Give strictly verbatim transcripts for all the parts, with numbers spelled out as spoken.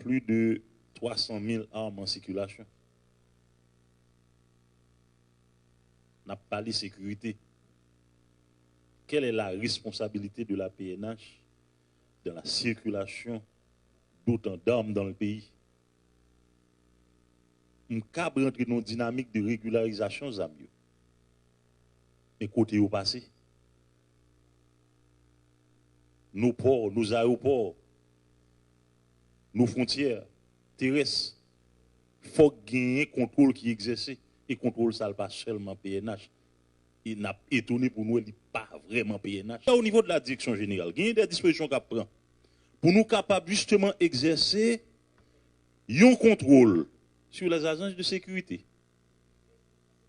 Plis de twa san mil arm an sikilasyon. N ap pale sekirite. Quelle est la responsabilité de la P N H dans la circulation d'autant d'armes dans le pays? M kab rantre nan yon dinamik de regilarizasyon zam yo. Men kote yo pase? Nos ports, nos aéroports, nos frontières terrestres, fòk genyen kontwòl ki egzèse. E kontwòl sa l pa sèlman P N H. E n ap etone pou n wè li pa vrèman P N H. O nivo de la direksyon jeneral, genyen de dispozisyon k ap pran pou nou kapab jisteman egzèse yon kontwòl sur les agences de sécurité,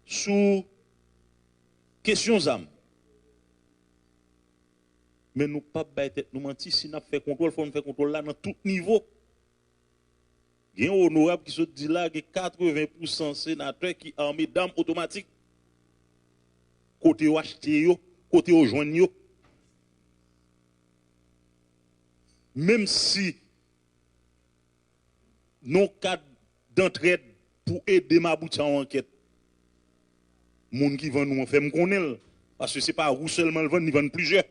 sou kesyon zam. Men nou p ap bay tèt nou manti, si n ap fè kontwòl, fò n fè kontwòl la nan tout nivo. Gen onorab ki sot di la, gen katreven pousan senatè ki ame dam otomatik. Kote yo achte yo, kote yo jwenn yo. Menm si nan yon kad dantrèd pou ede m abouti a yon ankèt, moun ki vann ou an fè m konnen l, paske se pa ou sèlman l vann, li vann plizyè.